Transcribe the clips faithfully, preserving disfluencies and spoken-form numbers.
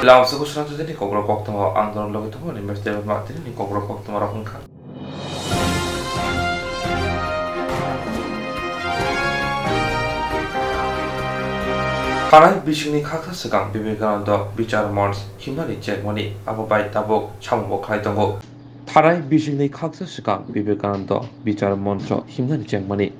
Lamsoko swnamjani kokrok koktwma ang norok logi tongo, ani mestema tini ni kokrok koktwma rok wngkha. Thanai bisingni khaksa swkang Vivekananda Bichar Monch himnani chengmani abo bai tabuk samungo khlai tongo. Thanai bisingni khaksa swkang Vivekananda Bichar Moncho himnani chengmani.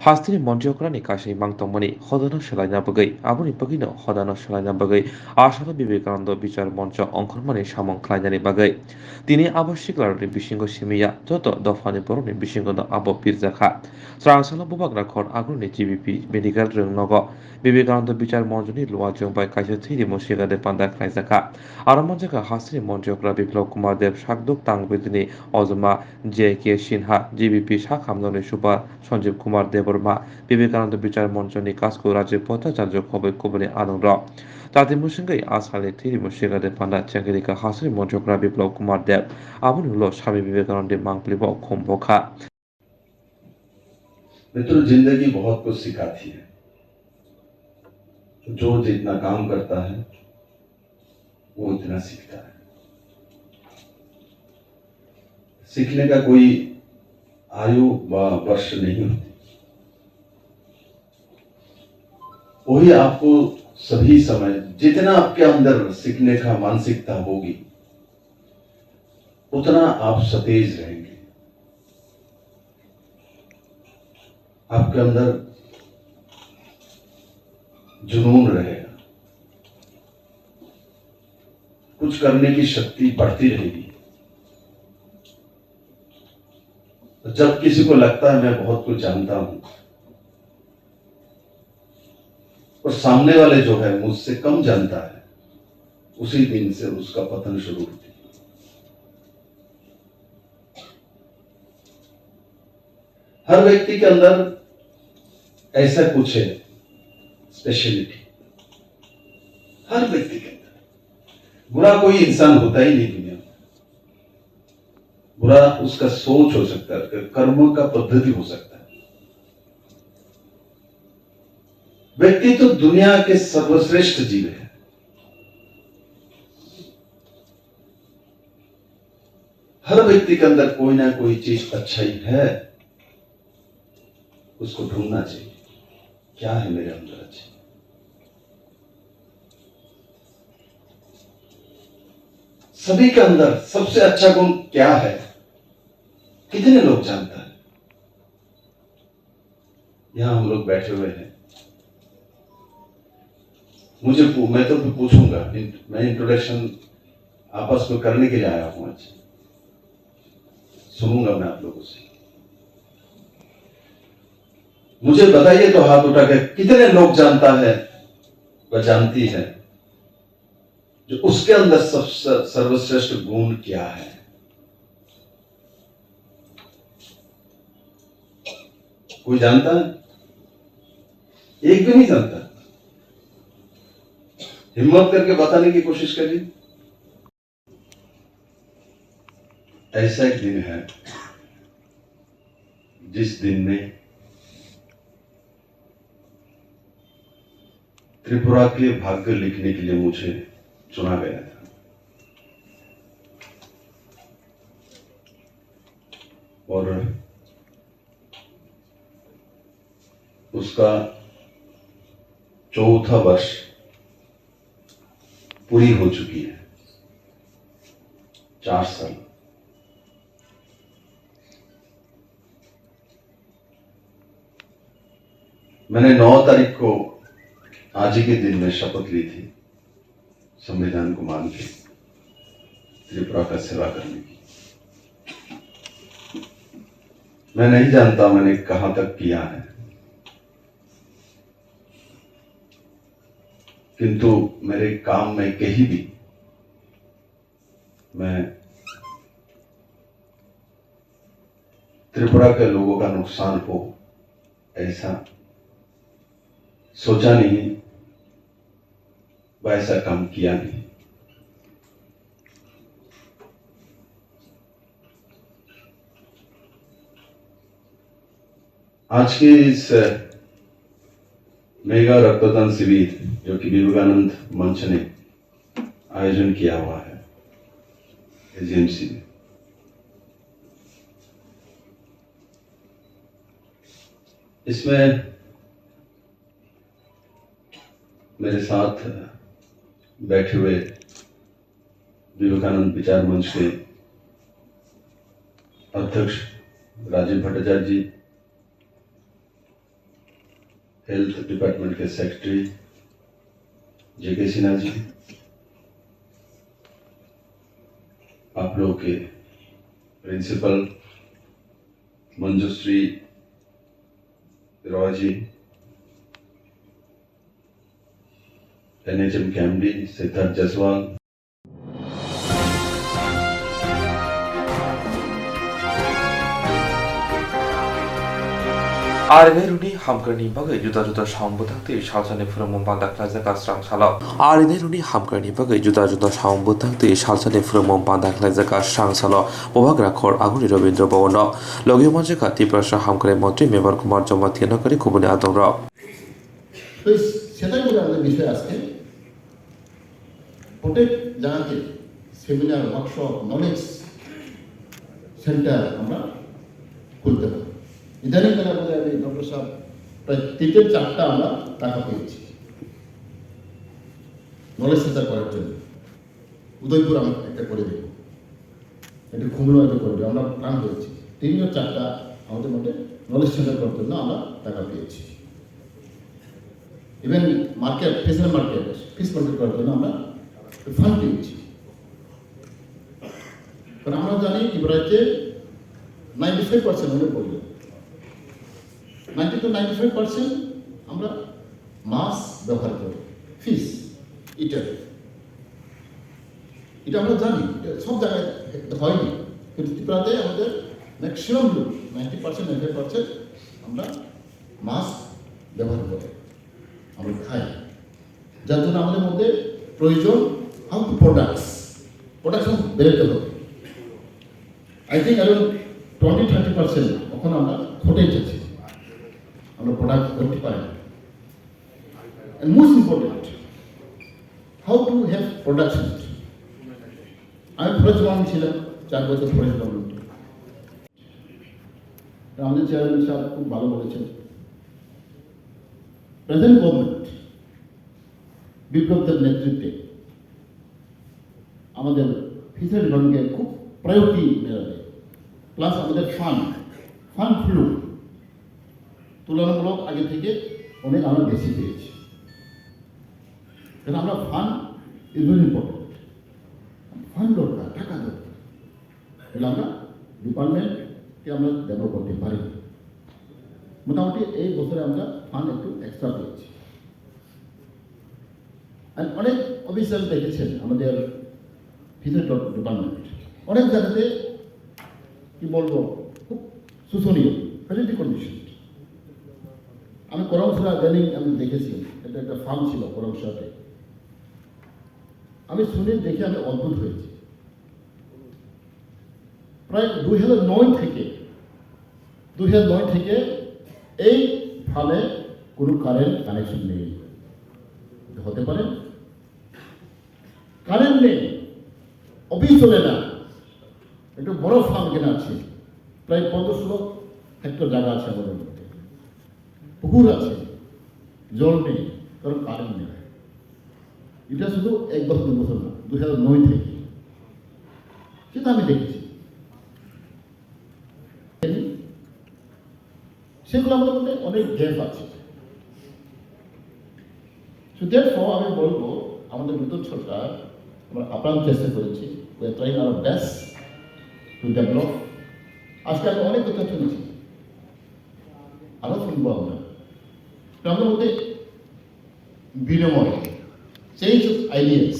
Hasteni montri okrani kaisa imang tongmani hodano swlaina bagwi, aboni bagwino hodano swlaina bagwi asano Vivekananda Bichar Moncho ongkhormani samung khlainani bagwi. Tini abo siklarokni bisingo simi ya, joto dophani borokni bisingono abo pirjakha. Chwrangsalo bubagra khor agroni G B P medical rwng nogo Vivekananda Bichar Monchoni luachwng bai kaisa thwirimo sigade panda khlaijakha. Aro manjakha hasteni montri okra Biplab Kumar Deb, sakduk tang bwtwini ojoma J K Sinha, G B P sak hamjakni super Sanjeev Kumar Debbarma, Vivekananda Bichar Monchoni kasku Rajiv Bhattacharya khoboi kubuni anungrok. Chati mwswngwi a salni thwirimo sigade panda chengkhe rikha hasteni montri okra Biplab Kumar Deb. Aboni ulo Swami Vivekanandani mangpili bo khum bokha. मित्रों, जिंदगी बहुत कुछ सिखाती है। जो जितना काम करता है, वो इतना सीखता है। सीखने का कोई आयु व वर्ष नहीं होती। वही आपको सभी समय जितना आपके अंदर सीखने का मानसिकता होगी, उतना आप सतेज रहेंगे। आपके अंदर जुनून रहेगा, कुछ करने की शक्ति बढ़ती रहेगी। जब किसी को लगता है मैं बहुत कुछ जानता हूं और सामने वाले जो है मुझसे कम जानता है, उसी दिन से उसका पतन शुरू होती है। हर व्यक्ति के अंदर ऐसा कुछ है, स्पेशलिटी। हर व्यक्ति के अंदर। बुरा कोई इंसान होता ही नहीं दुनिया में। बुरा उसका सोच हो सकता है, उसका कर्म का पद्धति हो सकता है। व्यक्ति तो दुनिया के सर्वश्रेष्ठ जीव है। हर व्यक्ति के अंदर कोई ना कोई चीज अच्छाई है, उसको ढूंढना चाहिए। क्या है मेरे अंदर अच्छी? सभी के अंदर सबसे अच्छा गुण क्या है? कितने लोग जानता है? यहाँ हम लोग बैठे हुए हैं। मुझे पू-, मैं तो पूछूंगा, इन-, मैं इंट्रोडक्शन आपस में करने के लिए आया हूं आज। सुनूंगा मैं आप लोगों से। मुझे बताइए तो हाथ उठा के कितने लोग जानता है व जानती है जो उसके अंदर सब-, स-, सर्वश्रेष्ठ गुण क्या है? कोई जानता है? एक भी नहीं जानता। हिम्मत करके बताने की कोशिश करिए। ऐसा एक दिन है जिस दिन में त्रिपुरा के भाग्य लिखने के लिए मुझे चुना गया था और उसका चौथा वर्ष पूरी हो चुकी है। चार साल। मैंने नौ तारीख को आज ही के दिन में शपथ ली थी संविधान को मान के त्रिपुरा का सेवा करने की। मैं नहीं जानता मैंने कहां तक किया है, किंतु मेरे काम में कहीं भी मैं त्रिपुरा के लोगों का नुकसान हो, ऐसा सोचा नहीं व ऐसा काम किया नहीं। आज के इस मेगा रक्तदान शिविर, जो कि विवेकानंद मंच ने आयोजन किया हुआ है एजीएमसी में। इसमें मेरे साथ बैठे हुए विवेकानंद विचार मंच के अध्यक्ष राजीव भट्टाचार्य जी, हेल्थ डिपार्टमेंट के सेक्रेटरी जेके सिन्हा जी, आप लोग के प्रिंसिपल मंजुश्री रॉय जी, एनएचएम के MD Siddharth Jaiswal, Arinai runi hamkrai ni bagwi juda juda samung bwthang twi salsani phwrwngmung banda khlaijak a srang salo. Arinai runi hamkrai ni bagwi juda juda samung bwthang twi salsani phwrwngmung banda khlaijak a srang salo Bubagra khor Aguni Rabindra Bhavan o. Logi manjakha Tiprasa hamkrai montri Mevar Kumar Jamatia nokari kubuni adong rok. তো সেটাই বলে আমাদের বিষয় আজকে প্রত্যেক জায়গাতে seminar workshop knowledge centre আমরা খুলতে হবে। ইদানিং কালে আমাদের আমি ডক্টর সাহেব প্রায় তিনটে চারটা আমরা টাকা পেয়েছি নলেজ সেন্টার করার জন্য। উদয়পুর আমরা একটা করে দেবো, একটা খুলনা একটা করে দেবো, আমরা প্ল্যান করেছি। তিনটা চারটা আমাদের মধ্যে নলেজ সেন্টার করার জন্য আমরা টাকা পেয়েছি। Even market, fishery market, fish market করার জন্য আমরা ফান্ড পেয়েছি। কারণ আমরা জানি ত্রিপুরাতে নাইনটি ফাইভ পার্সেন্ট আমরা বলবো, ninety two ninety five percent আমরা মাছ ব্যবহার করি, ফিশ ইটার। এটা আমরা জানি, এটা সব জায়গায় হয়নি, কিন্তু ত্রিপুরাতে আমাদের ম্যাক্সিমাম লোক, ninety percent, ninety five percent আমরা মাছ ব্যবহার করি, আমরা খাই, যার জন্য আমাদের মধ্যে প্রয়োজন হাউ টু প্রোডাক্টস, প্রোডাকশন বেরোতে হবে। I think around twenty thirty percent এখন আমরা খোটেই যাচ্ছি, আমরা প্রোডাক্ট করতে পারি না। And most important, how to have production. আমি ফরেস্ট ডিপার্টমেন্ট ছিলাম চার বছর ফরেস্ট ডিপার্টমেন্টে। আমাদের চেয়ারম্যান সাহেব খুব ভালো বলেছেন, প্রেজেন্ট গভর্নমেন্ট বিপ্লব দেব নেতৃত্বে আমাদের ফিশারি ডিপার্টমেন্টকে খুব প্রায়োরিটি দেওয়া যায়, প্লাস আমাদের ফান্ড ফান্ড ফ্লো তুলনামূলক আগে থেকে অনেক আমরা বেশি পেয়েছি। কারণ আমরা fund is very important, fund দরকার, টাকা দরকার, তাহলে আমরা ডিপার্টমেন্টকে আমরা ডেভেলপ করতে পারি। মোটামুটি এই বছরে আমরা ফান্ড একটু এক্সট্রা পেয়েছি। আর অনেক অফিসিয়াল দেখেছেন আমাদের ফিশারি ডিপার্টমেন্ট, অনেক জায়গাতে কি বলবো, খুব শোচনীয় ফ্যাসিলিটি কন্ডিশন। আমি করমসুরা ইদানিং আমি দেখেছি, এটা একটা ফার্ম ছিল করমসুরাতে। আমি শুনে দেখে আমি অদ্ভুত হয়েছি। প্রায় দুই হাজার নয় থেকে দুই হাজার নয় থেকে এই ফার্মে কোনো কারেন্ট কানেকশন নেই। হতে পারে কারেন্ট নেই, অফিস চলে না। একটু বড় ফার্ম এখানে আছে, প্রায় পনেরো ষোলো হেক্টর জায়গা আছে আমাদের মধ্যে, পুকুর আছে, জল নেই, কারণ কারেন্ট নেই। এটা শুধু এক বছর দু বছর না, দুই হাজার নয় থেকে সেটা আমি দেখেছি। সেগুলো আমাদের মধ্যে অনেক গ্যাপ আছে। So therefore আমি বলবো, আমাদের নতুন সরকার, আমরা আপ্রাণ চেষ্টা করেছি, we are trying our best to develop। আজকে আমি অনেক কথা শুনেছি, আরও শুনবো আমরা। তো আমাদের মধ্যে বিনিময়, change of ideas,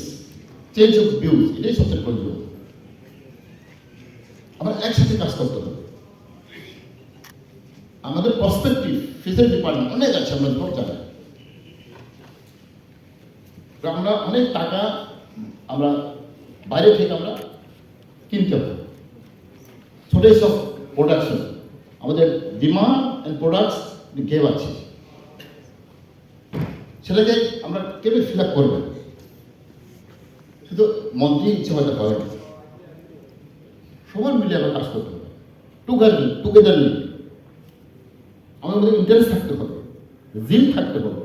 change of views, এটাই সবচেয়ে প্রয়োজন। আমরা একসাথে কাজ করতে হবে। আমাদের পার্সপেক্টিভ ফিশারি ডিপার্টমেন্ট অনেক আছে, আমরা সব জানি। আমরা অনেক টাকা আমরা বাইরে থেকে আমরা কিনতে হবে। শর্টেজ অফ প্রোডাকশন, আমাদের ডিমান্ড অ্যান্ড প্রোডাক্টস গ্যাপ আছে, সেটাকে আমরা কেউ ফিল আপ করবে। শুধু মন্ত্রী ইচ্ছে হয়তো হবে না। সবার মিলে আবার কাজ করতে হবে, টুগেদারলি টুগেদারলি। আমাদের মধ্যে ইন্টারেস্ট থাকতে হবে, জিল থাকতে হবে,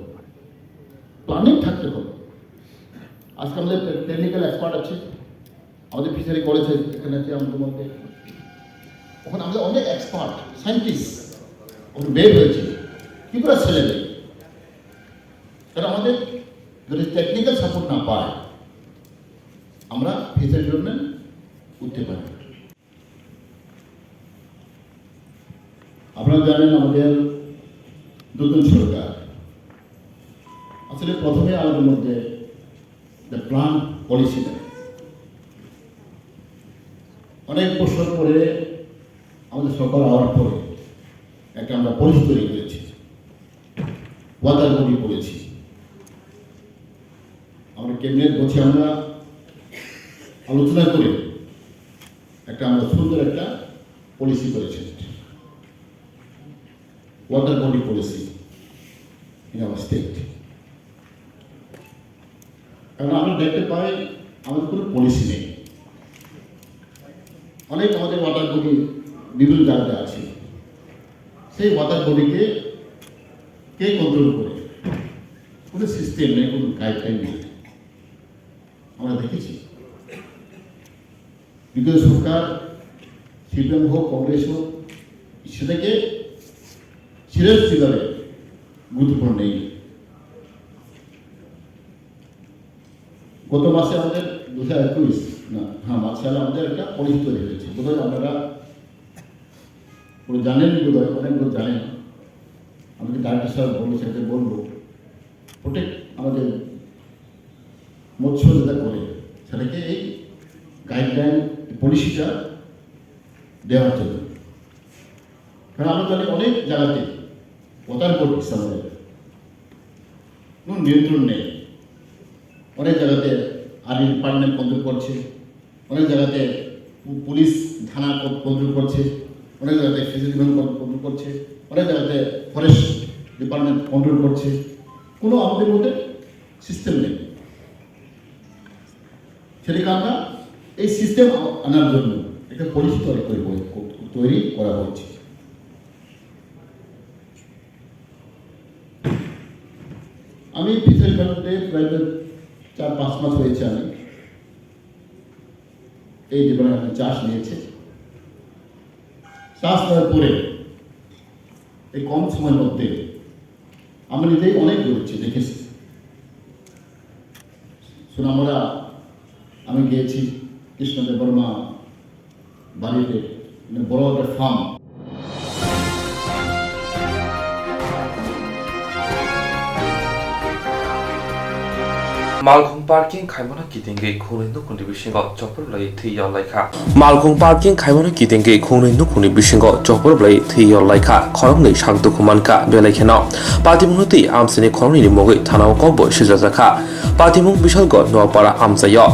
প্ল্যানিং থাকতে হবে। আজকে আমাদের টেকনিক্যাল এক্সপার্ট আছে, আমাদের ফিশারি কলেজ এখানে আছে আমাদের মধ্যে। ওখানে আমাদের অনেক এক্সপার্ট সায়েন্টিস্ট ওখানে বের হয়েছে। কী করে ছেলে দেবে? কারণ আমাদের যদি টেকনিক্যাল সাপোর্ট না পায়, আমরা ফিশারি ডিপার্টমেন্ট উঠতে পারি না। আপনারা জানেন, আমাদের নতুন সরকার, আসলে প্রথমে আমাদের মধ্যে একটা প্ল্যান, পলিসি নেই। অনেক বছর পরে আমাদের সরকার আওয়ার পরে একটা আমরা পলিসি তৈরি করেছি, ওয়াটার বডি পলিসি। আমরা ক্যাবিনেট বসে আমরা আলোচনা করে একটা আমরা সুন্দর একটা পলিসি করেছি, water body policy in our state. কারণ আমরা দেখতে পাই, আমাদের কোনো পলিসি নেই। অনেক আমাদের ওয়াটার বডি বিভিন্ন জায়গাতে আছে, সেই ওয়াটার বডিকে কে কন্ট্রোল করে? কোনো সিস্টেম নেই, কোনো গাইডলাইন নেই। আমরা দেখেছি বিগত সরকার, সিপিএম হোক, কংগ্রেস হোক, সেটাকে সিরিয়াস হিসাবে গুরুত্বপূর্ণ নেই। গত মাসে আমাদের দুশো একুশ, না, হ্যাঁ, মার্চ সালে আমাদের একটা পলিসি তৈরি হয়েছে, বোধহয় আপনারা পুরো জানেন, বোধহয় অনেক লোক জানেন। আমাকে ডাইরেক্টর সাহেব বললো, সেটা বলবো। প্রত্যেক আমাদের মৎস্য যেটা করে, সেটাকে এই গাইডলাইন, পলিসিটা দেওয়ার জন্য। কারণ আমরা জানি অনেক জায়গাতে ওয়াটার বোর্ড সিস্টেম কোনো নিয়ন্ত্রণ নেই। অনেক জায়গাতে আর্মি ডিপার্টমেন্ট কন্ট্রোল করছে, অনেক জায়গাতে পু-, পুলিশ থানা কো-, কন্ট্রোল করছে, অনেক জায়গাতে ফিশারি ডিপার্টমেন্ট কন্ট্রোল করছে, অনেক জায়গাতে ফরেস্ট ডিপার্টমেন্ট কন্ট্রোল করছে। কোনো আমাদের মধ্যে সিস্টেম নেই। সেটাকে আমরা এই সিস্টেম আ-, আনার জন্য একটা পলিসি তৈরি করে বই-, কো-, তৈরি করা হয়েছে। আমি ফিশারি ডিপার্টমেন্টে প্রায় তো চার পাঁচ মাস হয়েছে আমি এই ডিপার্টমেন্টে চাষ নিয়েছি। চাষ নেওয়ার পরে এই কম সময়ের মধ্যে আমি নিজেই অনেক ঘুরেছি, দেখেছি। সোনামুড়া আমি গিয়েছি, কৃষ্ণ দেববর্মা বাড়িতে, মানে, বড় একটা farm. Malkhung parking khaimano kitingwi khungnwi nukhungni bisingo chopor lai thwi yol laikha. Malkhung parking khaimano kitingwi khungnwi nukhungni bisingo chopor lai thwi yol laikha. Khoroknwi sak dukhu mankha, belai kheno patimungno twi amchaini khoroknwini mungwi thanao kokbo sijajakha. Patimung Bishalgarh Noapara amchaio.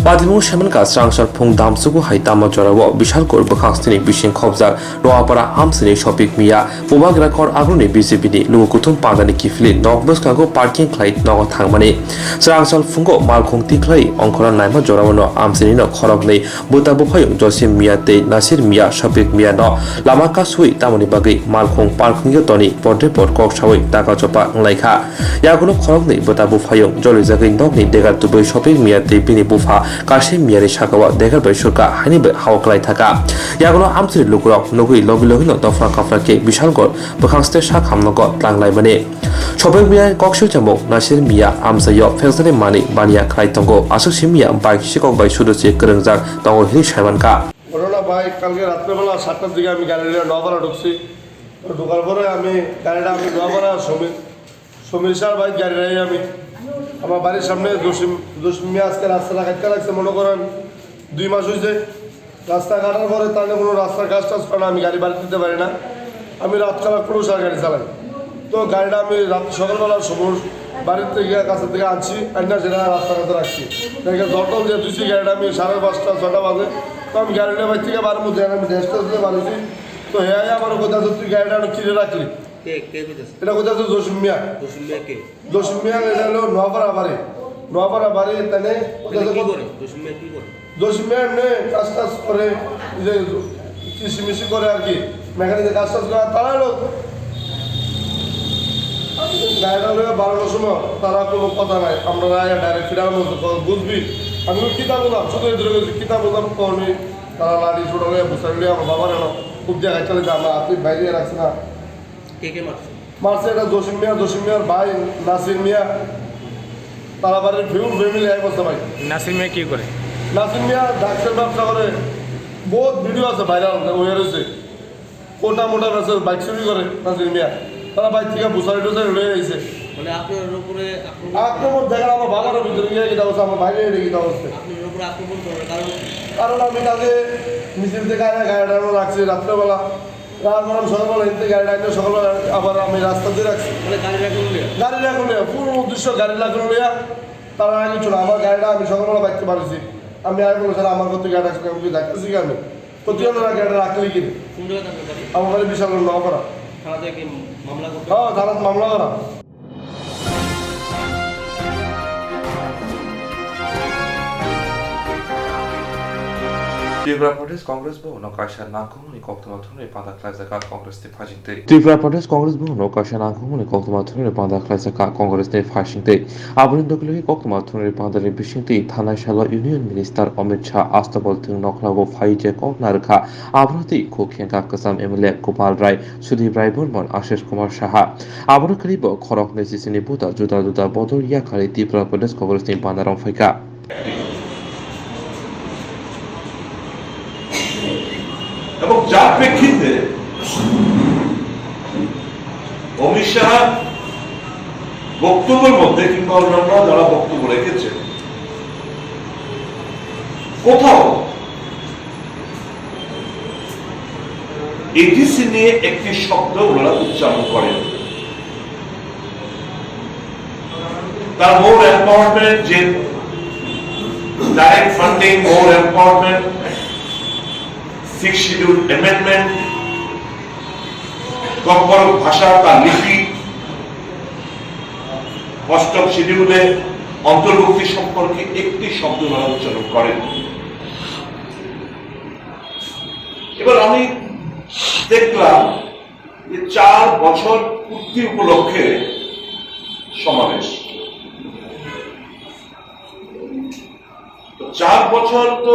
Patimung semankha swrangsa phung damsugo hai tamo jorao Bishalgarh bwkhak sini bising khopjak Noapara amchaini Sopik Miya, Bubagra kor agroni B J P ni luku kuthum pandani kiphilwi nok bwskango parking khlai nogo thangmani. Swrangsa phungo malkhung tikhlai ongkhorna naima jorao no amchaini no khoroknwi bwta buphayung Josim Miya tei Nasir Miya, Sopik Miya no lama kasui tamoni bagwi malkhung parking yo toni podre pod kok saui taka chopa wnglaikha. Yagulo khoroknwi bwta buphayung jolijagwi nokni dega tubui Sopik Miya tei bini bupha Kasim Miyani sakao dega bai surka haini bai hao kwlai thaka. Yagulo amchini lukurok nugwi logi logino dopra kapra khe Bishalgarh bwkhakste sak hamnogo tlang laimani. Sopik Miyani kok sui chamung Nasir Miya amchaio pheljani mani baniya khlai tongo. Aswk si Miya bai kisi kok bai sudu se kwrwngjak tongo hini saimankha. ঘটনা ভাই, কালকে রাত্রেবেলা সাতটার দিকে আমি গাড়ি নিয়ে নোয়াপাড়া ঢুকছি। তো ঢোকার পরে আমি গাড়িটা আমি নোয়াপাড়া সমীর, সমীর স্যার ভাই গাড়ি নিয়ে আমি আমার বাড়ির সামনে জসিম, জসিম মিয়া আজকে রাস্তাটা কাটতে লাগছে, মনে করেন দুই মাস হয়েছে। রাস্তা কাটার পরে তাহলে কোনো রাস্তার কাজ টাজ করে না, আমি গাড়ি বাড়ি দিতে পারি না। আমি রাত কালা কোনো সার গাড়ি চালাই। তো গাড়িটা আমি রাত সকালবেলা সমর বাড়ির থেকে, কাছের থেকে আনছি, আইনা সেটা রাস্তাঘাটে রাখছি। দেখে জল টল দিয়ে ধুইছি গাড়িটা আমি সাড়ে পাঁচটা, ছয়টা বাজে। তো আমি গাড়িটা বাইর থেকে বাড়ির মধ্যে আমি ড্রেস ট্রেস দিয়ে বাড়িছি। তো হে আইয়া আমার কোথায় তুই গাড়িটা আমি কিনে রাখলি? কে, কে কইতাছে? এটা কোথায় জসিম মিয়া? জসিম মিয়া কে? জসিম মিয়া এটা হলো নোয়াপাড়া বাড়ি। নোয়াপাড়া বাড়ি এখানে। এটা কি করে? জসিম মিয়া কি করে? জসিম মিয়া এমনি কাজ টাজ করে, এই যে কিসিমিসি করে আর কি, মেকানিকের কাজ টাজ করে, তারা হলো গাড়িটা হলো বারোটার সময়, তারা কোনো কথা নাই, আমরা ডাইরেক্ট ফিরার মতো বুঝবি। আমি বলি, "কিতা বললাম?" শুধু এদের কাছে কিতা বললাম, কর্মী তারা লাঠি ছোটা হয়ে বুঝতে পারলে আমার বাবার এলো খুব জায়গায় চলে যায়, আমরা আপনি বাইরে রাখছি না। কে কে মারছে? মারছে এটা জসিম মিয়া, জসিম মিয়ার ভাই নাসির মিয়া। তারা বাড়ির ফিউল ফ্যামিলি এক বছর ভাই। নাসির মিয়া কি করে? নাসির মিয়া ডাক্তার ব্যবসা করে, বহুত ভিডিও আছে ভাইরাল হয়ে রয়েছে। কোটা মোটা বেচে, বাইক চুরি করে নাসির মিয়া। তারা বাইক থেকে বুসারি টুসারি লয়ে আইছে। মানে আপনার উপরে আক্রমণ? আক্রমণ দেখেন, আমার বাবার ভিতরে গিয়ে কিতা হচ্ছে, আমার বাইরে এটা কিতা হচ্ছে। আপনার উপরে আক্রমণ করার কারণ কি? কারণ আমি তাকে মিছিল থেকে আয়া গাড়ি টাড়ি রাখছি রাত্রেবেলা। তারপর আমি সকালবেলা এনতে গাড়ি ডাইনে সকালবেলা আবার আমি রাস্তা দিয়ে রাখছি। মানে গাড়ি রাখুন লিয়া? গাড়ি রাখুন লিয়া, পুরো উদ্দেশ্য গাড়ি রাখুন লিয়া। তারা আগে ছিল, আমার গাড়িটা আমি সকালবেলা বাইতে পারছি। আমি আগে বলে, "স্যার, আমার কত গাড়ি রাখছি, আমি কি যাইতেছি কি আমি?" তো তুই আমার গাড়িটা রাখলি কি রে? কোন জায়গায় আপনার বাড়ি? আমার বাড়ি বিশাল নওপাড়া। থানাতে কি মামলা করতে? হ্যাঁ, থানাত মামলা করা। Tripura Pradesh Congress Bhavan o kaisa nangkukmani koktwma thumwi panda khlaijak Congress ni phaisingtwi. Tripura Pradesh Congress Bhavan o kaisa nangkukmani koktwma thumwi panda khlaijak Congress ni phaisingtwi. Aboni dogwi koktwma thumwi panda ni bisingtwi thanai salo Union Minister Amit Shah Astabal thwng nokhlago phai je kok narwkha. Aboni twi kok hengkha kwcham M L A Gopal Rai, Sudip Rai Burman, Ashish Kumar Saha. Aboni kwrwi bo khoroknwi sisini buta juda juda bodol yakarwi Tripura Pradesh Congress ni panda rok phaikha. এবং যার প্রেক্ষিতে অমিত শাহ বক্তব্যের মধ্যে কিংবা অন্যান্য যারা বক্তব্য রেখেছেন, কোথাও এডিসি নিয়ে একটি শব্দ ওনারা উচ্চারণ করেন। তার মোর এম্পাওয়ারমেন্ট, যে direct funding, more empowerment, six schedule amendment, Kokborok ভাষা, তার লিপি, অষ্টম শিডিউলে অন্তর্ভুক্তি সম্পর্কে একটি শব্দ ওনারা উচ্চারণ করেন। এবার আমি দেখলাম যে চার বছর পূর্তি উপলক্ষে সমাবেশ। তো চার বছর তো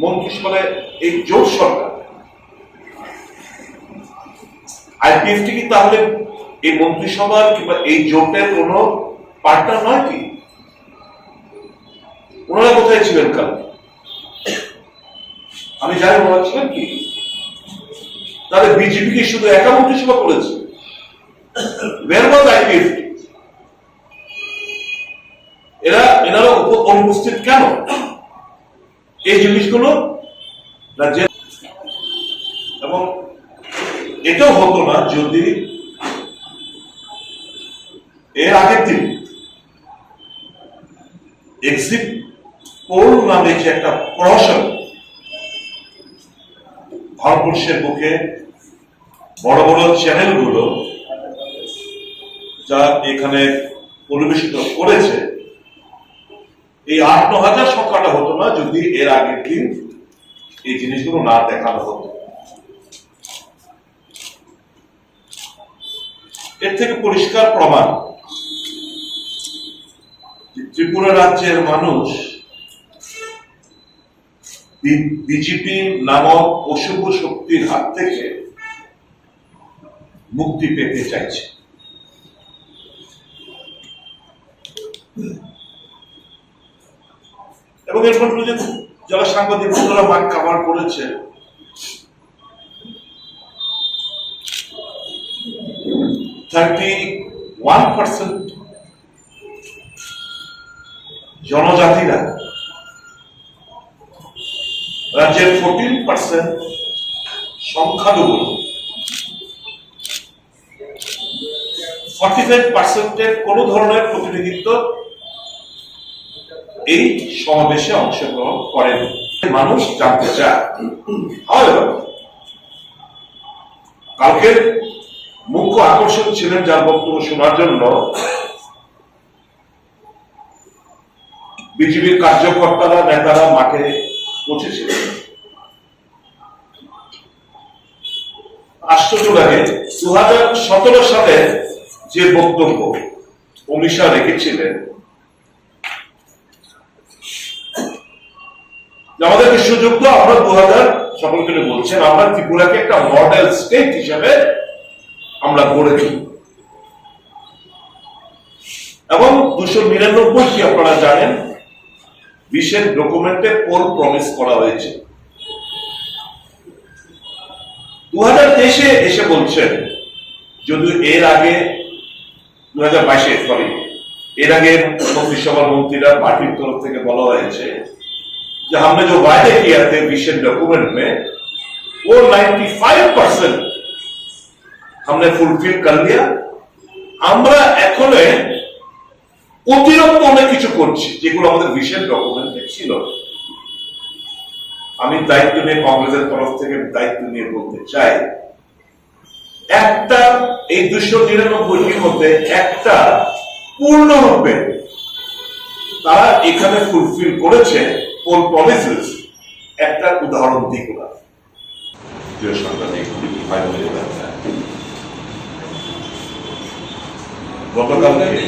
মন্ত্রিসভায় এই জোট সরকার, আইপিএফটি কি তাহলে এই মন্ত্রিসভার কিংবা এই জোটের কোনো পার্টনার নয় কি? ওনারা কোথায় ছিলেন কালকে? আমি জানি ওনারা ছিলেন কি? তাহলে বিজেপি কি শুধু একা মন্ত্রিসভা করেছে? Where was IPFT? এরা, এনারা উপ-, অনুপস্থিত কেন? এই জিনিসগুলো রাজ্যে, এবং এটাও হতো না যদি এর আগের দিন এক্সিট পোল নামে যে একটা প্রহসন ভারতবর্ষের বুকে বড় বড় চ্যানেলগুলো যা এখানে পরিবেশিত করেছে, এই আট ন হাজার সংখ্যাটা হতো না যদি এর আগের দিন এই জিনিসগুলো না দেখানো হতো। এর থেকে পরিষ্কার প্রমাণ যে ত্রিপুরা রাজ্যের মানুষ বি-, বিজেপি নামক অশুভ শক্তির হাত থেকে মুক্তি পেতে চাইছে। এবং এর মধ্যে যে যারা সাংবাদিক বন্ধুরা মাঠ কাভার করেছে, থার্টি ওয়ান পার্সেন্ট জনজাতিরা, রাজ্যের ফোরটিন পার্সেন্ট সংখ্যালঘু, ফর্টি ফাইভ পার্সেন্টের কোনো ধরনের প্রতিনিধিত্ব এই সমাবেশে অংশগ্রহণ করেনি। মানুষ জানতে চায়। However, কালকের মুখ্য আকর্ষণ ছিলেন যার বক্তব্য শোনার জন্য বিজেপির কার্যকর্তারা, নেতারা মাঠে পৌঁছেছিলেন। আশ্চর্য লাগে, দু হাজার সতেরো সালে যে বক্তব্য অমিত শাহ রেখেছিলেন, যে আমাদেরকে সুযোগ দাও, আমরা দু হাজার, সকলকে বলছেন, আমরা ত্রিপুরাকে একটা মডেল স্টেট হিসাবে আমরা গড়ে তুলব। এবং দুশো নিরানব্বই কি আপনারা জানেন, ভিশন ডকুমেন্টে কোন প্রমিস করা হয়েছে। দু হাজার তেইশে এসে বলছেন, যদিও এর আগে, দু হাজার বাইশে, সরি, এর আগে মন্ত্রিসভার মন্ত্রীরা পার্টির তরফ থেকে বলা হয়েছে যে हमने जो वादे किया थे विजन डॉक्यूमेंट में, वो नाइंटी फ़ाइव परसेंट हमने फुलफिल कर लिया। আমরা এখনো অতিরিক্ত অনেক কিছু করছি, যেগুলো আমাদের ভিশন ডকুমেন্টে ছিল না। আমি দায়িত্ব নিয়ে, কংগ্রেসের তরফ থেকে আমি দায়িত্ব নিয়ে বলতে চাই, একটা, এই দুশো নিরানব্বইটির মধ্যে একটা পূর্ণরূপে তারা এখানে ফুলফিল করেছে কোন প্রমিসেস, একটা উদাহরণ দিক না। প্রিয় সাংবাদিক ভাই বোনেরা, গতকালকে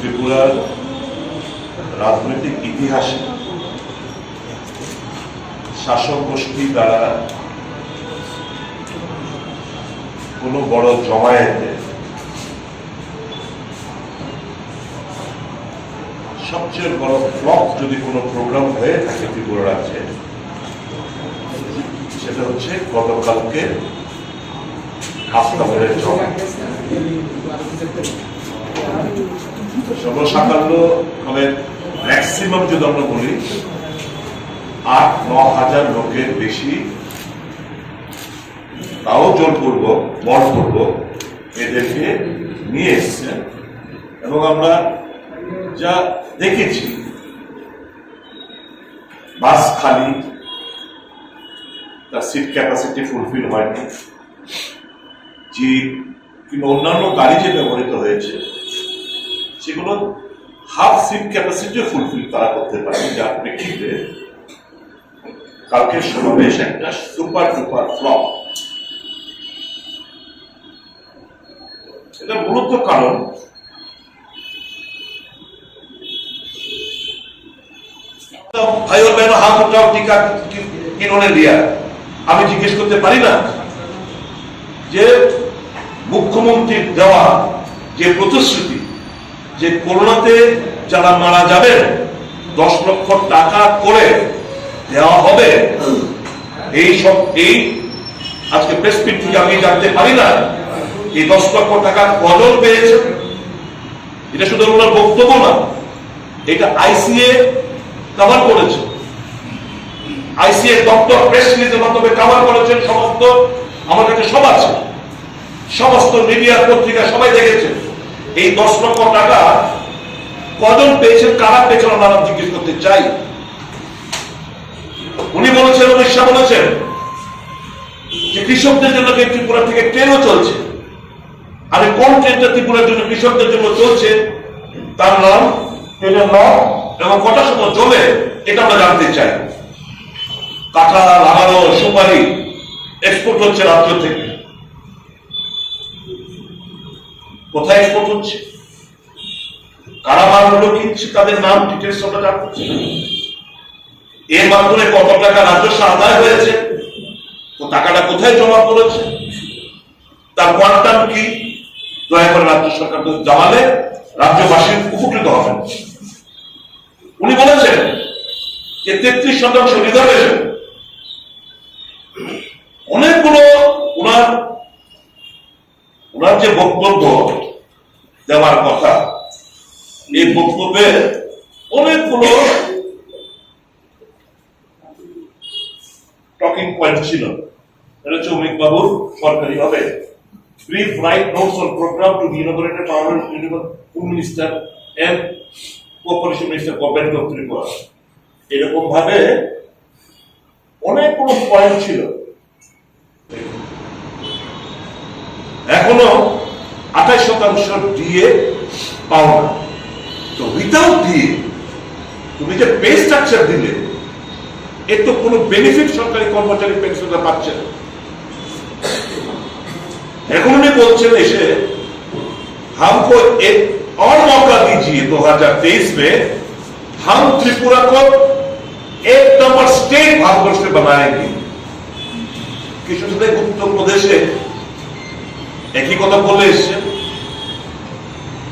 ত্রিপুরার রাজনৈতিক ইতিহাসে শাসক গোষ্ঠী দ্বারা কোনো বড় জমায়েতে সবচেয়ে বড় ফ্লপ যদি কোনো প্রোগ্রাম হয়ে থাকে ত্রিপুরা রাজ্যে, সেটা হচ্ছে গতকালকে হাসপাতালের জমা। সর্বসাধারণ, মানে, ম্যাক্সিমাম যদি আমরা বলি, আট ন হাজার লোকের বেশি, তাও জোরপূর্বক, বলপূর্বক এদেরকে নিয়ে এসছেন। এবং আমরা যা দেখেছি, বাস খালি, তার সিট ক্যাপাসিটি ফুলফিল হয়নি। জিপ কিংবা অন্যান্য গাড়ি যে ব্যবহৃত হয়েছে, সেগুলো হাফ সিট ক্যাপাসিটিও ফুলফিল তারা করতে পারেনি, যার প্রেক্ষিতে কালকের সমাবেশ একটা সুপার ডুপার ফ্লপ। এটা মূলত কারণ, भाई और बहनों, हाथ उठाओ, टीका कि-, किन्होंने लिया? আমি জিজ্ঞেস করতে পারি না যে মুখ্যমন্ত্রীর দেওয়া যে প্রতিশ্রুতি, যে করোনাতে যারা মারা যাবেন দশ লক্ষ টাকা করে দেওয়া হবে, এই সব, এই আজকে প্রেস মিট থেকে আমি জানতে পারি না এই দশ লক্ষ টাকা কজন পেয়েছে। এটা শুধু ওনার বক্তব্য না, এটা আইসিএ কভার করেছে। আইসিএ দপ্তর প্রেস রিলিজের মাধ্যমে কভার করেছেন, সমস্ত, আমার কাছে সব আছে, সমস্ত মিডিয়া, পত্রিকা সবাই দেখেছেন। এই দশ লক্ষ টাকা কজন পেয়েছেন, কারা পেয়েছেন, আমরা জিজ্ঞেস করতে চাই। উনি বলেছেন, অমিত শাহ বলেছেন যে কৃষকদের জন্য ত্রিপুরা থেকে ট্রেনও চলছে। আমি কোন ট্রেনটা ত্রিপুরার জন্য, কৃষকদের জন্য চলছে, তার নাম, ট্রেনের নাম এবং কটার সময় চলে, এটা আমরা জানতে চাই। কাঁঠাল, আনারস, সুপারি এক্সপোর্ট হচ্ছে রাজ্য থেকে। কোথায় এক্সপোর্ট হচ্ছে, কারা মালগুলো কিনছে, তাদের নাম, ডিটেলস আমরা জানতে চাই। এর মাধ্যমে কত টাকা রাজস্ব আদায় হয়েছে, ও টাকাটা কোথায় জমা পড়েছে, তার কোয়ান্টাম কি, দয়া করে রাজ্য সরকার তো জানালে রাজ্যবাসী উপকৃত হবেন। উনি বলেছেন যে তেত্রিশ শতাংশ রিজার্ভেশন, অনেকগুলো ওনার, ওনার যে বক্তব্য দেওয়ার কথা, এই বক্তব্যে অনেকগুলো টকিং পয়েন্ট ছিল। এটা হচ্ছে অমিত বাবুর সরকারি হবে Brief Right Notes on Program to be Inaugurated by Honorable Union Home Minister and Cooperation Minister, Government of Tripura। এরকম ভাবে অনেকগুলো পয়েন্ট ছিল। এখনো আঠাশ শতাংশ ডিএ পাওনা। উইদাউট ডিএ তুমি যে পে স্ট্রাকচার দিলে, এর তো কোনো বেনিফিট সরকারি কর্মচারী পেনশনার পাচ্ছে না। এখন উনি বলছেন এসে, हमको एक और मौका दीजिए, दो हज़ार तेईस में हम त्रिपुरा को एक नंबर स्टेट भारतवर्ष में बनाएंगे। কিছু সাথে উত্তর প্রদেশে একই কথা বলে এসছে,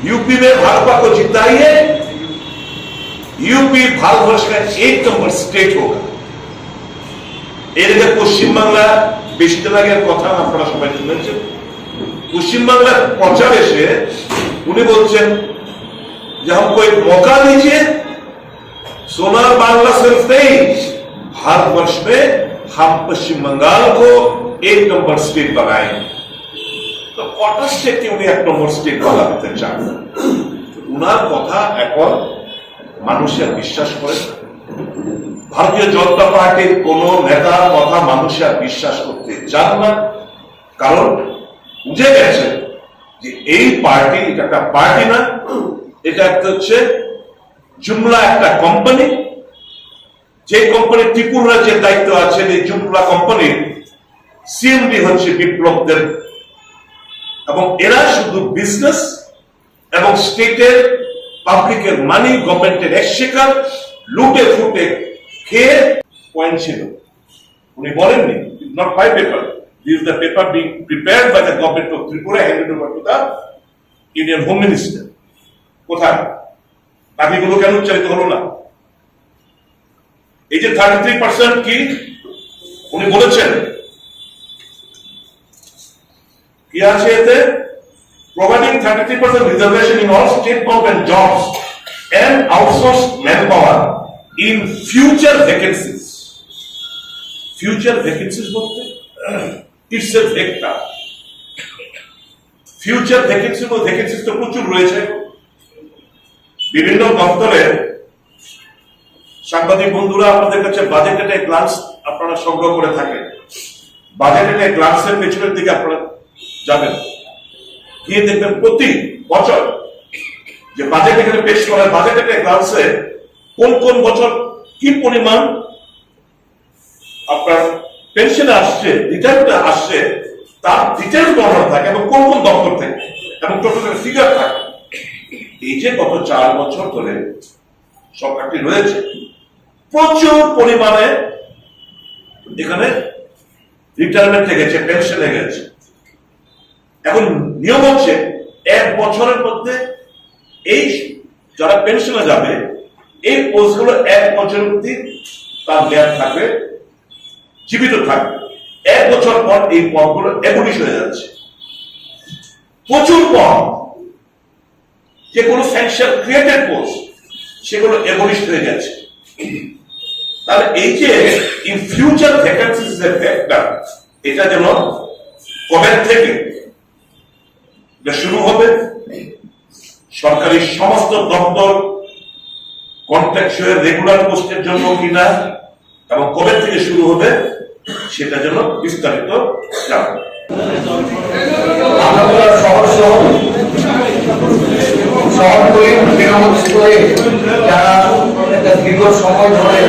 यूपी में भाजपा को जिताइए, यूपी भारतवर्ष का एक नंबर स्टेट होगा। এদিকে পশ্চিমবাংলা, বেশি দিন আগের কথা আপনারা সবাই শুনেছেন, পশ্চিমবাংলার প্রচার এসে উনি বলছেন যে हमको एक मौका दीजिए, सोनार बांग्ला सिर्फ नहीं, भारतवर्ष में हम पश्चिम बंगाल को एक नंबर स्टेट बनाएंगे। তো কটা স্টেটকে উনি এক নম্বর স্টেট বানাতে চান? উনার কথা এখন মানুষে আর বিশ্বাস করে না। ভারতীয় জনতা পার্টির কোনো নেতার কথা মানুষে আর বিশ্বাস করতে চান না, কারণ বুঝে গেছে যে এই পার্টি এটা একটা পার্টি না, এটা একটা হচ্ছে জুমলা একটা কোম্পানি। যে কোম্পানির ত্রিপুরা রাজ্যের দায়িত্ব আছে, এই জুমলা কোম্পানির সিএমডি হচ্ছে বিপ্লব দেব, এবং এরা শুধু বিজনেস এবং স্টেটের পাবলিকের মানি, গভর্নমেন্টের এক্সচেকার লুটে ফুটে খেয়ে পয়েন্ট ছিল। উনি বলেননি, not my paper, this is the paper being prepared by the government of Tripura, handed over to the Union Home Minister। কোথায়? দাবিগুলো কেন উচ্চারিত হলো না? এই যে থার্টি থ্রি পার্সেন্ট কি উনি বলেছেন, কি আছে এতে? Providing thirty-three percent reservation in all state government jobs and outsourced manpower in future vacancies। Future vacancies বলতে it's a vector. Future vacancy বা ভ্যাকেন্সিজ তো প্রচুর রয়েছে। বিভিন্ন দপ্তরে সাংবাদিক বন্ধুরা আপনাদের কাছে বাজেট একটা গ্লান্স আপনারা সংগ্রহ করে থাকেন। বাজেট একটা গ্লান্সের পেছনের দিকে আপনারা যাবেন, গিয়ে দেখবেন প্রতি বছর যে বাজেট এখানে পেশ করা হয়, বাজেট একটা গ্লান্সে কোন কোন বছর কি পরিমাণ আপনার পেনশনে আসছে, রিটায়ারমেন্টে আসছে, তার ডিটেলস বর্ণনা থাকে এবং কোন কোন দপ্তর থেকে, এবং টোটাল ফিগার থাকে। এই যে গত চার বছর ধরে সরকারটি রয়েছে, প্রচুর পরিমাণে এখানে রিটায়ারমেন্টে গেছে, পেনশনে গেছে। এখন নিয়ম হচ্ছে এক বছরের মধ্যে এই যারা পেনশনে যাবে, এই পোস্টগুলো এক বছর অবধি তার মেয়াদ থাকবে, জীবিত থাকবে। এক বছর পর এই পদগুলো অ্যাবলিশ হয়ে যাচ্ছে। প্রচুর পদ, যে কোনো স্যাংশন ক্রিয়েটেড পোস্ট, সেগুলো অ্যাবলিশ হয়ে গেছে। তাহলে এই যে ইন ফিউচার ভ্যাকেন্সিজ এর ফ্যাক্টর, এটা যেন কবে থেকে এটা শুরু হবে, সরকারি সমস্ত দপ্তর কন্ট্রাকচুয়াল রেগুলার পোস্টের জন্য কিনা এবং কবে থেকে শুরু হবে, সেটা যেন বিস্তারিত জানান। আগারতলা শহর সহ শহরতলি তৃণমূল স্তরে যারা একটা দীর্ঘ সময় ধরে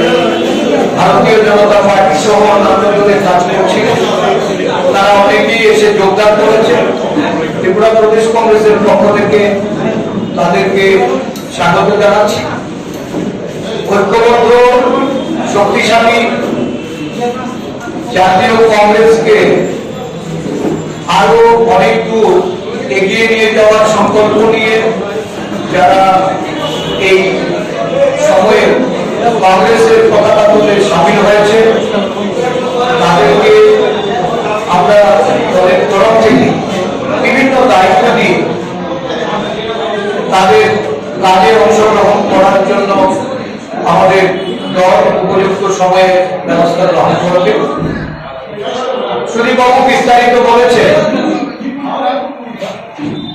ভারতীয় জনতা পার্টি সহ অন্যান্য দলে কাজ করছে, তারা অনেকেই এসে যোগদান করেছে। ত্রিপুরা প্রদেশ কংগ্রেসের পক্ষ থেকে তাদেরকে স্বাগত জানাচ্ছি। ঐক্যবদ্ধ, শক্তিশালী জাতীয় কংগ্রেসকে আরো অনেক দূর এগিয়ে নিয়ে যাওয়ার সংকল্প নিয়ে যারা এই সময়ে কংগ্রেসের পতাকা তুলে সামিল হয়েছে, তাদেরকে আমরা দলের তরফ থেকে বিভিন্ন দায়িত্ব দিয়ে তাদের কাজে অংশগ্রহণ করার জন্য আমাদের দল উপযুক্ত সময়ে ব্যবস্থা গ্রহণ করবে। সুদীপবাবু বিস্তারিত বলেছেন,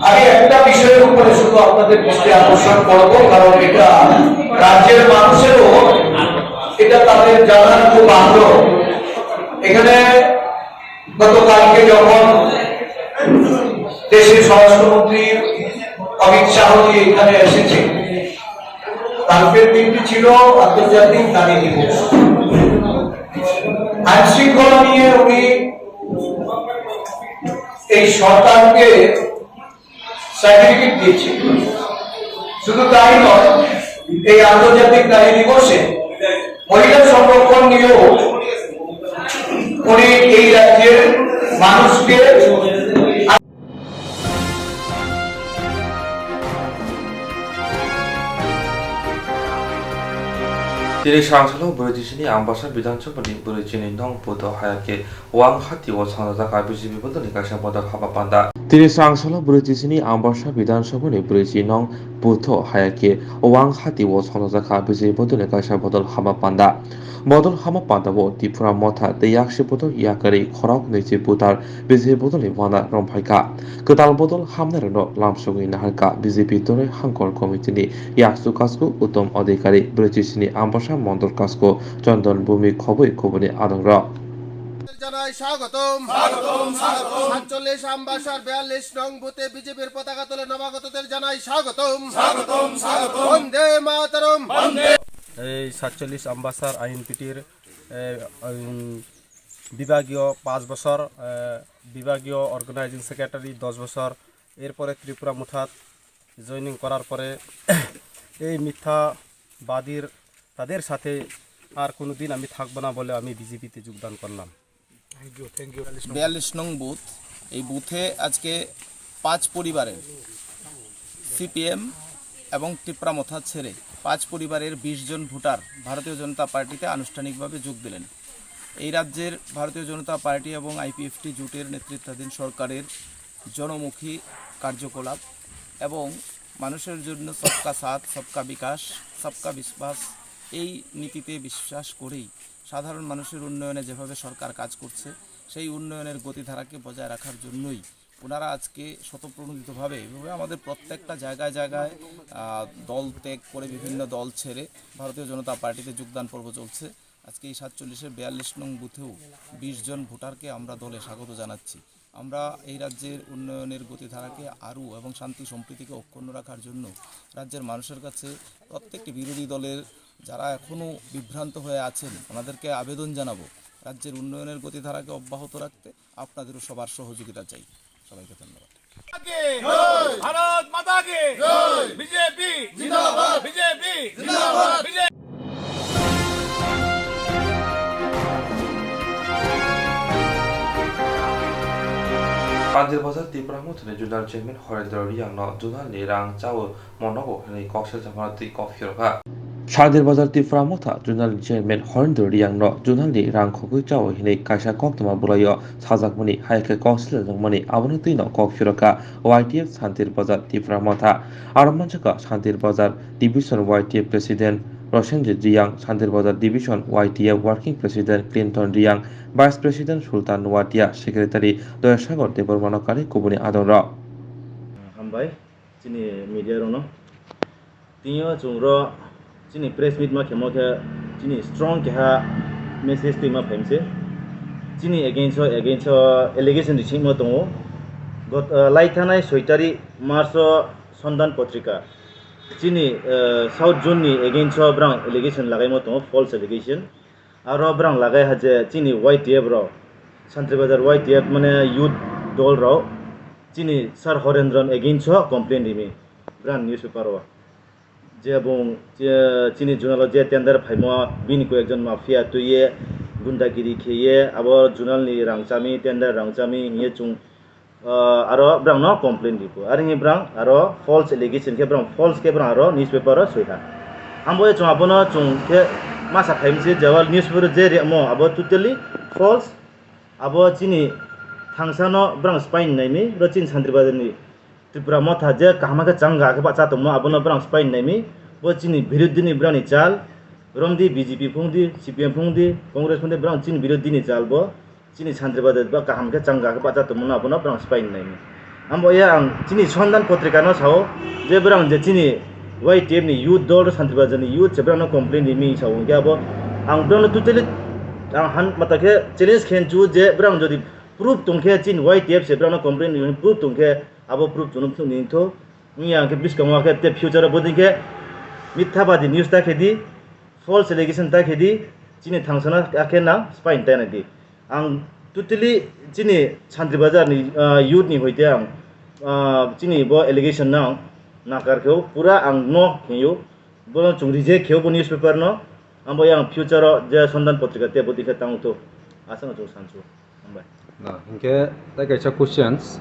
আমি একটা বিষয়ের উপরে শুধু আপনাদের দৃষ্টি আকর্ষণ করব, কারণ এটা রাজ্যের মানুষেরও, এটা তাদের জানার খুব আগ্রহ। এখানে গতকালকে যখন দেশের স্বরাষ্ট্রমন্ত্রী অমিত শাহজি এখানে এসেছে, দিনটি ছিল আন্তর্জাতিক নারী দিবস। আইন শৃঙ্খলা নিয়ে উনি এই সরকারকে সার্টিফিকেট দিয়েছে। শুধু তাই নয়, এই আন্তর্জাতিক নারী দিবসে মহিলা সংরক্ষণ নিয়েও উনি এই রাজ্যের মানুষকে Tini sangsalok brwi chisini Ambasa Bidhan Sabhani brwi chini nong puto hayake wang hati o sangjak B J P bodolni kaisa bodol hama panda. Tini sangsalok brwi chisini Ambasa Bidhan Sabhani brwi chini nong puto hayake wang hati o sangjak B J P bodolni kaisa bodol hama panda. Bodol hama panda o Tipra Motha tei yaksi bodol yakari khorok nwichi putar B J P bodolni wana romphaikha. Kwtal bodol hamnairokno lamsogwi naharkha B J P Toroi Hangkor Committee ni yaksu kasku Uttom Adhikari, brwi chisini Ambasa Mondol kasku Chondon Bhumi khobwi kubuni adongrok. জানাই স্বাগতম। স্বাগতম, স্বাগতম। সাতচল্লিশ আমবাসার বিয়াল্লিশ নং বুথে বিজেপির পতাকা তুলে নবাগতদের জানাই স্বাগতম। স্বাগতম, স্বাগতম। বন্দে মাতরম। বন্দে। এই সাতচল্লিশ আমবাসার আইএনপিটির, এ, উম, বিভাগীয় পাঁচ বছর, এ, বিভাগীয় অর্গানাইজিং সেক্রেটারি দশ বছর, এরপরে ত্রিপুরা মুঠাত জয়েনিং করার পরে এই মিথ্যাবাদীর, তাদের সাথে আর কোনো দিন আমি থাকবো না বলে আমি বিজেপিতে যোগদান করলাম। বিয়াল্লিশ নং বুথ, এই বুথে আজকে পাঁচ পরিবারের সিপিএম এবং তিপ্রা মথা ছেড়ে পাঁচ পরিবারের বিশ জন ভোটার ভারতীয় জনতা পার্টিতে আনুষ্ঠানিকভাবে যোগ দিলেন। এই রাজ্যের ভারতীয় জনতা পার্টি এবং আইপিএফটি জোটের নেতৃত্বাধীন সরকারের জনমুখী কার্যকলাপ এবং মানুষের জন্য সবকা সাথ, সবকা বিকাশ, সবকা বিশ্বাস, এই নীতিতে বিশ্বাস করেই সাধারণ মানুষের উন্নয়নে যেভাবে সরকার কাজ করছে, সেই উন্নয়নের গতিধারাকে বজায় রাখার জন্যই ওনারা আজকে স্বতঃপ্রণোদিতভাবে এভাবে আমাদের প্রত্যেকটা জায়গায় জায়গায়, আহ, দল ত্যাগ করে বিভিন্ন দল ছেড়ে ভারতীয় জনতা পার্টিতে যোগদান পর্ব চলছে। আজকে এই সাতচল্লিশের বিয়াল্লিশ নং বুথেও বিশ জন ভোটারকে আমরা দলে স্বাগত জানাচ্ছি। আমরা এই রাজ্যের উন্নয়নের গতিধারাকে আরও এবং শান্তি সম্প্রীতিকে অক্ষুণ্ণ রাখার জন্য রাজ্যের মানুষের কাছে প্রত্যেকটি বিরোধী দলের যারা এখনও বিভ্রান্ত হয়ে আছেন, ওনাদেরকে আবেদন জানাবো রাজ্যের উন্নয়নের গতিধারাকে অব্যাহত রাখতে আপনাদেরও সবার সহযোগিতা চাই। সবাইকে ধন্যবাদ। ভারত মাতা কি? বিজেপি জিন্দাবাদ। বিজেপি জিন্দাবাদ। BJP. Santir Bazar Tipra Mothani Zonal Chairman Horendra Reang no zonal ni rang chao monogo hinwi kok seljakmano twi kok phirokha. Santir Bazar Tipra Motha Zonal ni Chairman Horendra Reang no zonal ni rang khogwi chao hinwi kaisa koktwma bwlaio sajakmani hai khe kok seljakmani abono twi no kok phirokha Y T F Santir Bazar Tipra Motha. Aro manjakha Santir Bazar Division Y T F President Rosenjit Reang, Santir Bazar Division Y T F Working President Clinton Reang, Vice President Sultan Noatia, Secretary Doyasagor Debbarmano kari kubuni adongrok. Hambai chini media rokno. Tini o chwng ro chini press meet ma khemo khe chini strong keha message twi ma phaimse. Chini against o, against o allegation risingmo tongo. Got, uh, lai thanai soi tarik March o Sondan Potrika. Chini, eh, South Zone ni against o brang allegation lagaimo tongo, false allegation. Aro brang lagai ha je chini Y T F rok, Santri Bazar Y T F mane youth dol rok, chini Sir Horendra ni against o complain rimi, brang newspaper o. Je bung, je chini zonal o je tender phaimo, bini koi ekjon mafia twi ye, gundagiri khe ye, abo zonal ni rang chami, tender rang chami, hiye chung Ah, aro brang no complain ripo. Aro hinwi brang aro false allegation khe brang false khe brang aro newspaper o soiha. Ambo ye chwng abono chwng khe masa khaimse jawal newspaper o je rimo abo totally false. Abo chini thangsa no brang spine naimi, ro chini Santri Bazar ni Tripura Motha je kaham khe changa khe bacha tongmo abono brang spine naimi. Bo chini birodhi ni brang ni chal, romdi B J P phungdi, C P M phungdi, Congress phungdi brang chini birodhi ni chal bo. Chini Santri Bazar ba kaham khe changa khe bacha tongmano abono brang spine naimi. Ambo ye ang chini Sondan Potrika no sao je brang je chini Y T F ni youth dol Santri Bazar ni youth se brang no complain rimi sao hwnkhe abo ang brang no totally ang han mata khe challenge khe nchu je brang jodi proof tong khe chini Y T F se brang no complain rimi proof tong khe abo proof chunuk thung ni tho. Wngya hwnkhe bwskango khe tei future o bodei khe Mithabadi news ta khe di, false allegation ta khe di, chini thangsana akhe nang spine ta nai di. Ang totally chini Santri Bazar ni, ah, youth ni hoite ang, ah, chini bo allegation no ang nakar khe o, pura ang no khe o. Bono chwng reject khe o bo newspaper no. Abo yang future o je Sondan Patrika te bo dikhe tang to. Aswk no chwng sansu. Hambai. Na, hinkhe tai kaisa questions.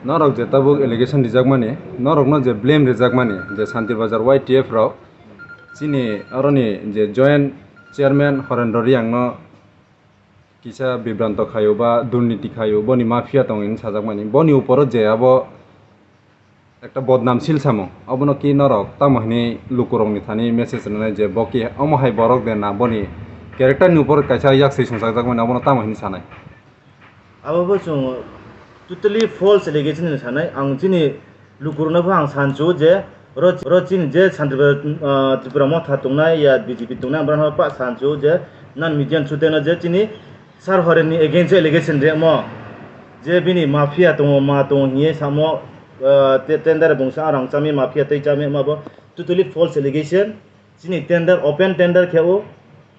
Norok je tabuk allegation rijakmani, norokno je blame rijakmani, je Santri Bazar Y T F rok, chini aroni je joint chairman Horendra Riang no kisa bibranto khaio ba durniti khaio, boni mafia tongo hinwi sajakmani. Boni uporo je abo ekta bodnam sil samung, abono ki norok tamo hinwi lukurokni thani message rwnai je bo ki omo hai borok de na, boni character ni upor kaisa yak swi songchakjakmani, abono tamo hinwi sanai? Abo bo chwng totally false allegation hinwi sanai. Ang chini lukurokno bo ang sansu je ro, ro chini je Santri Bazar, ah, Tripura Motha tongnai ya B J P tongnai, ang bohrokno pa sansu je nan media ni suteno je chini Sir Horen ni against o allegation remo, je bini mafia tongo, ma tongo hinwi samo, ah, te-, tender bungsa rang chami mafia tei chami ma bo totally false allegation. Chini tender, open tender khe o,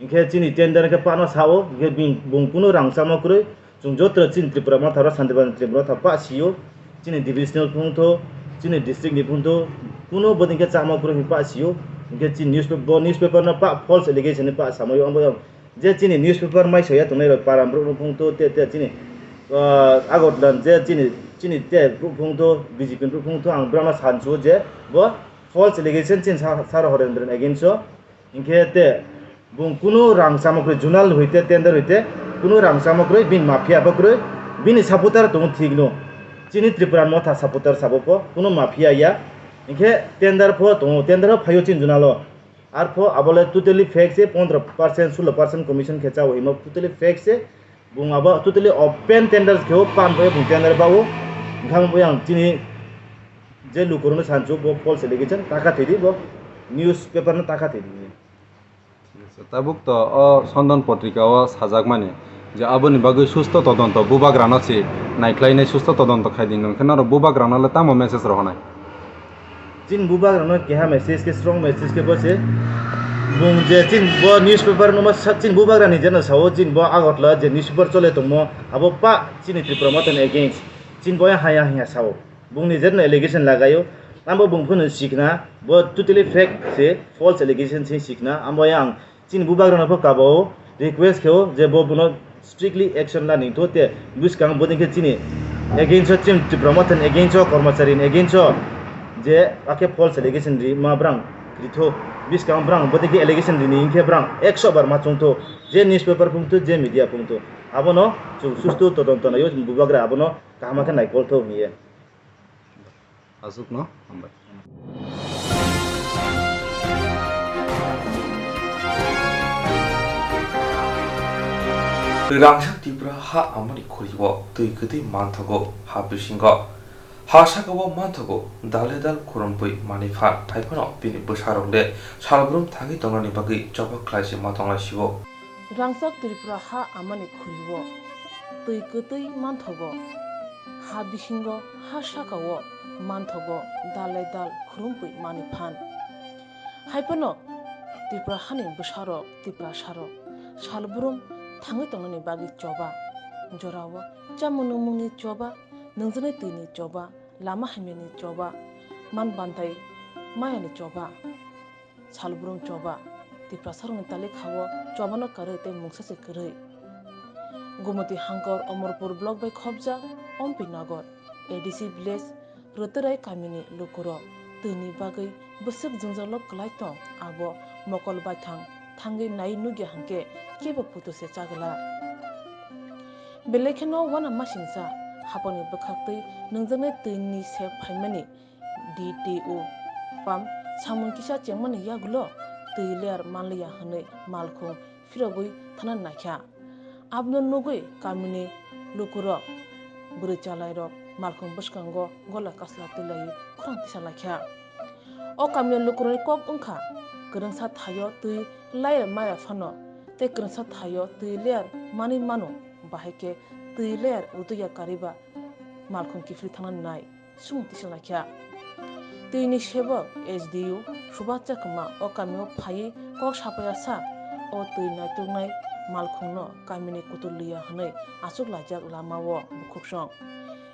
hinkhe chini tender khe pano sa o, hinkhe bini, bung kunu rang chamo kwrwi, chwng joto chini Tripura Motha ro Santri Bazar ni Tripura Motha pa si o, chini divisional phung tho, chini district ni phung tho, kunu bodin khe chamo kwrwi pa si o, hinkhe chini newspaper, bo newspaper no pa false allegation ni pa samai o, abo je chini newspaper mai soya tongnai rok para borok no phung tho te, te chini, ah, Agartala je chini, chini te borok phung tho, B J P borok phung tho, ang borokno sansu je bo false allegation chini Sir, Sir Horendra against o. Hinkhe te bung kunu rang chamo kwrwi, zonal hoite tender hoite kunu rang chamo kwrwi, bini mafia bo kwrwi, bini supporter tongo thik no. Chini Tripura Motha supporter sabo pho kunu mafia ya. Hinkhe tender pho tongo, tender pho phaio chini zonal o. Arpho abo le totally fake se, pondro percent, sulo percent commission khe chao himo totally fake se. Bung abo totally open tender khe o, pan bo bung tender ba o. Wngkha bo yang chini je lukurokno sansu bo false allegation taka thidi, bo newspaper no taka thidi. Tabuk to o Sondan Patrika o sajakmani je aboni bagwi susto todonto bubagrano se naikhlainai, susto todonto khaidi, hwnkhe norok bubagrano le tamo message rohonai? Chini bubagrano keha message khe, strong message khe bo se, bung je chini bo newspaper no ma sa, chini bubagrani jeno sao, chini bo Agartala je newspaper chole tongmo, abo pa chini Tripura Motha ni against, chini bo haya haya sao. Bungni je no allegation lagaio, abo bung phano sikna, bo totally fake se, false allegation se sikna, abo yang chini bubagrano pho kabao request kheo je bo bono strictly action la ningtho te bwskang bodin khe chini against o, chini Tripura Motha ni against o, kormachari ni against o je akhe false allegation ri ma brang ritho, bwskang brang bodin khe allegation rini hinkhe brang ekso bar ma chungtho, je newspaper phungtho, je media phungtho, abono chwng susto todonto naio, bubagra abono kaham khe naikol tho hwnwi. Aswkno hambai. Rangchak Tripura ha amani khuribo twi kwtwi manthogo ha bisingo. Ha sakao manthogo dale dal khurumtwi manwi phan, hai phano bini bwsarok le salbrum thangwi tongnani bagwi choba khlai se ma tonglai sio. Rangchak Tripura ha amani khuribo twi kwtwi manthogo. Ha bisingo, ha sakao manthogo dal lai dal khurumtwi manwi phan. Hai phano Tripura hani bwsarok, Tiprasarok salbrum thangwi tongnani bagwi choba. Jorao chamung nungmungni choba, nungjaknai twini choba, lama hamyani choba, man bantai mayani choba. Salbrum choba. Tiprasarokni talikhao chobano karwi tei mungsa se kwrwi. Gumoti Hangkor Omorpur block bai khopjak Ompi Nagar A D C village Rwtwrai kamini lukurok twini bagwi bwswk jwngjalo kwlai tong, abo mokol baithang thangwi nai nukya hwnkhe kebo putu se chagwla. Belai kheno uanamasingcha haponi bwkhaktwi nungjaknai twini se phaimani D T O pump samung kisa chengmani yagulo twi layer manliya hwnwi malkhung phirogwi thana naikha. Abono nugwi kamini lukurok, bwrwi chalairok malkhung bwskango gola kasla twilaiwi khorang tisa laikha. O kamini lukurokni kok wngkha, kwrwngsa thaio twi layer maya phano tei kwrwngsa thaio twi layer manwi mano, bahai khe twi layer rwtwiya kariba malkhung kiphilwi thangna nai. Sumung tisa laikha. Twi ni sebok S D O Subhas Chakma o kamio phaiwi kok sapaiya sa, o twi naituknai malkhungno kamini kutul liya hwnwi achuk laijak lama o bukhuksong.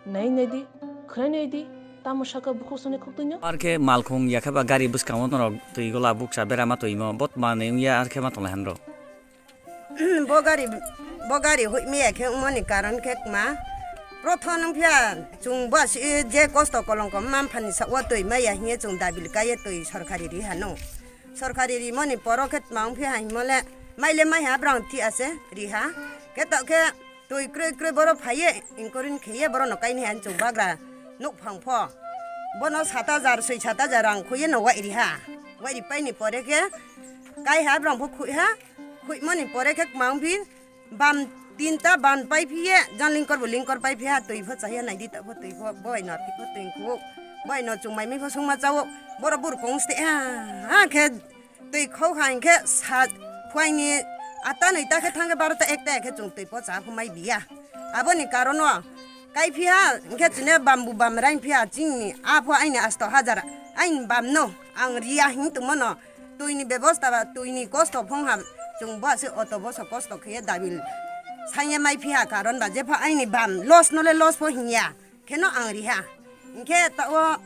Nai nai di, khwnai nai di, tamo saka bukhuksongni khuktwino? Ar khe malkhung ya khe ba gari bwskango norok twi gola bukcha berama twimo botmani wngya ar khe ma tonglai hanrok. Bo gari, bo gari huimaya khe wngmani karon khe kma. Prothom wngphiya chwng bo si je kosto kolongko manphani sakwo twi maya hiye chwng dabil kaiye twi sorkari ri hano. Sorkari rimoni poro khe tma wngphiya himole maile maiha brang thi ase riha. Khe to khe twi kroi kroi boro phaiye inkorin kheye boro no kaini han chwng bagra nukphang pho. Bono sat hajar soi sat hajar rang khoye no wai riha. Wai ripaini pore khe kaiha brang pho khuiha. Khuimani pore khe kma wngphi bam tinta ban paiphiye, jan lingkor bo lingkor paiphiya, twi pho chaya naidi ta pho twi pho, boi no thik pho twi khu, boi no chungmai mi pho sungma chawo, boro bur kong ste ha, ha khe twi khau ha hinkhe sa phuaini atta noita khe thangkhe barota ekta khe chwng twi pho cha pho mai biya. Aboni karono kaiphiya hinkhe chini bambu bam rain phiya chini a pho aini asto hajar aini bam no ang riya hin tongmano. Twini bebosta ba, twini kosto phung ha, chwng bo se auto boso kosto khe dabil sanya mai phiya, karon ba jepha aini bam loss no le loss pho hinya, kheno ang riha. Hinkhe ta o,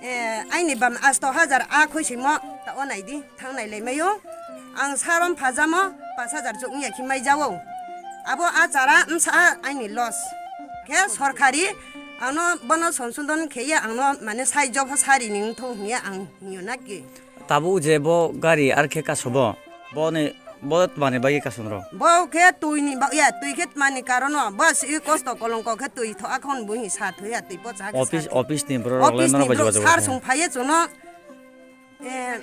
eh, aini bam asto hajar a khoi simo, ta o nai di, thang nai lai maio. Ang sarom phajamo, pas hajar chuk wngya khi mai jao. Abo a chara wngsa aini loss. Khe sorkari, ano bono sonsodon khe ya, ano mane sai jopho sari ni wngthong hinya ang hiyo na ki. Tabuk je bo gari ar khe kasobo, bo ni, bo twmani bagwi kasom rw? Bo khe twi ni bagya, twi khe twmani karon no, bo si kosto kolongko khe twi tho akhon buhi sa thwi ya, twi pocha khe sa thwi. Office ni borok le office ni norok bai borok jogajog sar khaina. Song phaiye chwngno, eh,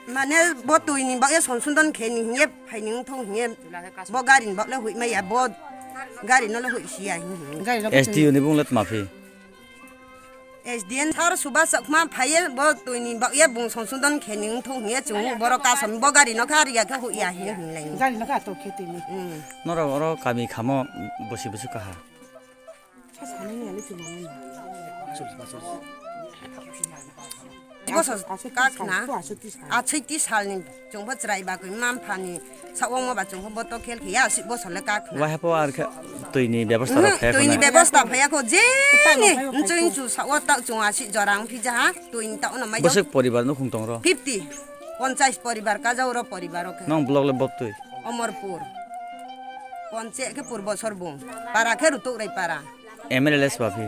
mane bo twi ni bagya sonsodon khe ni hiye phai ni wngthong hiye bo gari ni bag le hui maya, bo gari no le hui siya hi hi. Gari no S D O ni bung le twma phi? S D M sir Subhas Chakma phaiye bo twi ni bagya bung sonsodon khe ni wngthong hiye chwng borok kasom bo gari no kha riya khe huya hi hinlai. Gari no kha to khe twi ni. Hmm. Norok oro kami khamo bosi bosi kaha. Sa sani ni ali twi mano. Boso kakhna. Achai ti sal ni. Chwngbo chwrai bagwi manphani sa omo ba chwngbo boto khel khiya aswk bosor le kak khna. Wahai pho ar khe twi ni bebosta rok phaiya kho nai? Twi ni bebosta phaiya kho je ni nchwng chu sa o ta chwng aswk jora wng phi jaha twi ni ta ono mai. Bwswk poribar nukhung tong ro? Fifty. Ponchas poribar kajao ro poribar o khe. Nong block le botwi? Omorpur. Ponche khe Purbo Sorbung. Para khe Rutuk Rai para. M L A le swa phi?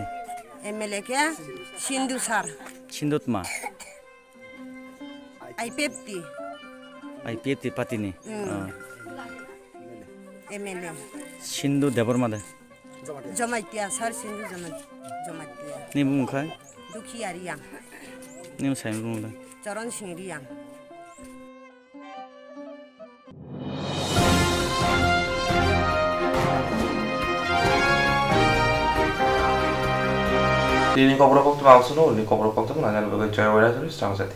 M L A khe Sindhu sir. Sindhu tma? I P F T. I P F T party ni? Hmm. Ah. M L A. Sindhu Debbarma de? Jamatia, sir Sindhu Jama-, Jamatia. Ni bumung khai? Dukhiya Riyang. Ni bumung sai bumung de? Charan Singh Riyang. Tini kokrok koktwma ang sunu, ni kokrok koktwma nang bagwi Joy Wairajuri, Srang Jati.